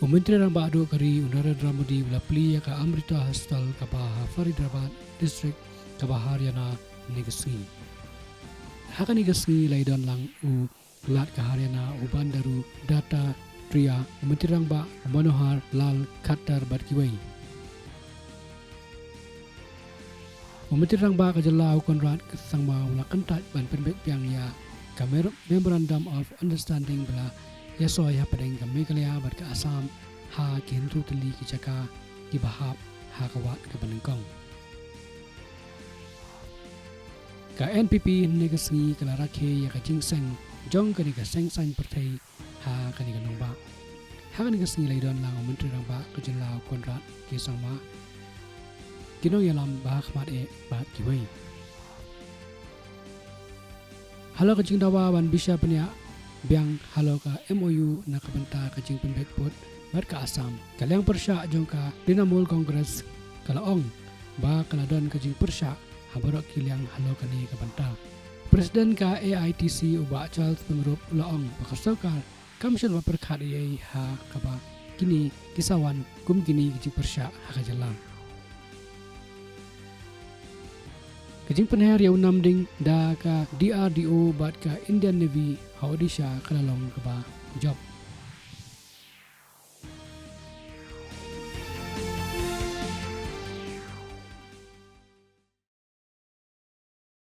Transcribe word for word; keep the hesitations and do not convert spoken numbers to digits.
U Myntri Rangbah duh ka ri u Narendra Modi u la plie ïa ka Amrita Hostel kaba ha Faridabad District kaba ha Haryana hynne ka sngi. Ha kane ka sngi la ïadon lang u Lat ka Haryana u Bandaru Dattatreya, u Myntri Rangbah u Manohar Lal Khattar bad kiwei. U Myntri Rangbah ka jylla u Conrad K Sangma u la kyntait ban pynbeit biang ïa ka mer-, Memorandum of Understanding ba la ïasoi hapdeng ka Meghalaya bad ka Assam ha ki hynriew tylli ki jaka kiba hap ha ka wad kaba nyngkong. Ka N P P hynne ka sngi ka la rakhe ïa ka jingseng jong kane ka seng saiñ pyrthei ha kane ka nongbah. Ha kane ka sngi la ïadon lang u Myntri Rangbah ka jylla u Conrad K Sangma, ki nongïalam ba ha khmat eh bad kiwei. Halor ka jingdawa ban bishar bniah biang halor ka M O U na ka bynta ka jingpynbeit pud bad ka Assam, ka liang pyrshah jong ka Trinamool Congress ka la ong ba ka la don ka jingpyrshah ha baroh ki liang halor kane ka bynta. President ka A I T C u Bah Charles Pyngrope u la ong ba ka sorkar kam shym la pyrkhat ei ei ha kaba kine ki sa wan kum kine ki jingpyrshah ha ka jylla. Ka jingpynher ïa u nam ding da ka D R D O bad ka Indian Navy ha Odisha ka la long kaba jop.